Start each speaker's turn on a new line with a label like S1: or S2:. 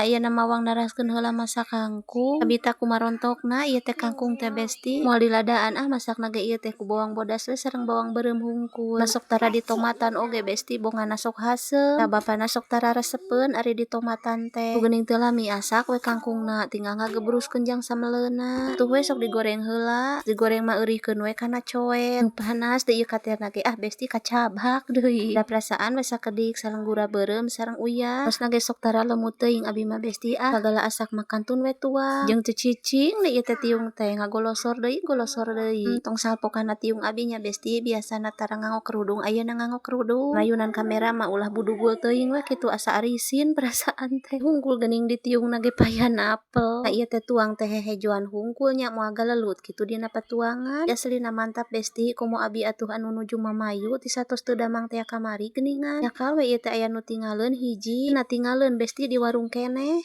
S1: Ayeuna mah wang naraskeun heula masak kangkung. Kabita kumarontokna ieu teh kangkung teh, Besti. Moal diladaan ah masakna ge ieu teh, ku bawang bodas we sareng bawang beureum hungkul. Sok tara ditomatan oge, Besti, bongana sok haseum. Da bapana sok tara resepeun ari ditomatan teh. Geuning teu lami asak we kangkungna, tinggal ngagebruskeun jang sameleuna. Tuh we sok digoreng heula, digoreng mah eurihkeun we kana coet. Panas deui ieu katerna ge ah, Besti, kacabak deui. Da perasaan we sakedik sareng gura beureum sareng uyah. Tosna ge sok tara lemut teuing abi mah, Besti, ah. Sagala asak mah kantun we tuang. Jeung teu cicing deui ieu teh tiung teh, ngagolosor deui, golosor deui. Tong salpo kana tiung abi nya, Besti, biasana tara nganggo kerudung, ayeuna nganggo kerudung. Mayunan kamera mah ulah budugul teuing we kitu, asa arisin perasaan teh. Hungkul geuning di tiungna ge payah napel. Nah, ieu teh tuang teh hehejoan hungkul nya, moal galelut kitu dina patuangan. Aslina mantap, Besti, komo abi atuh anu nuju mamayu ti satos teu damang teh kamari geuningan. Nyakal we ieu teh aya nu tingaleun hiji, na tingaleun, Besti, di warung keneh.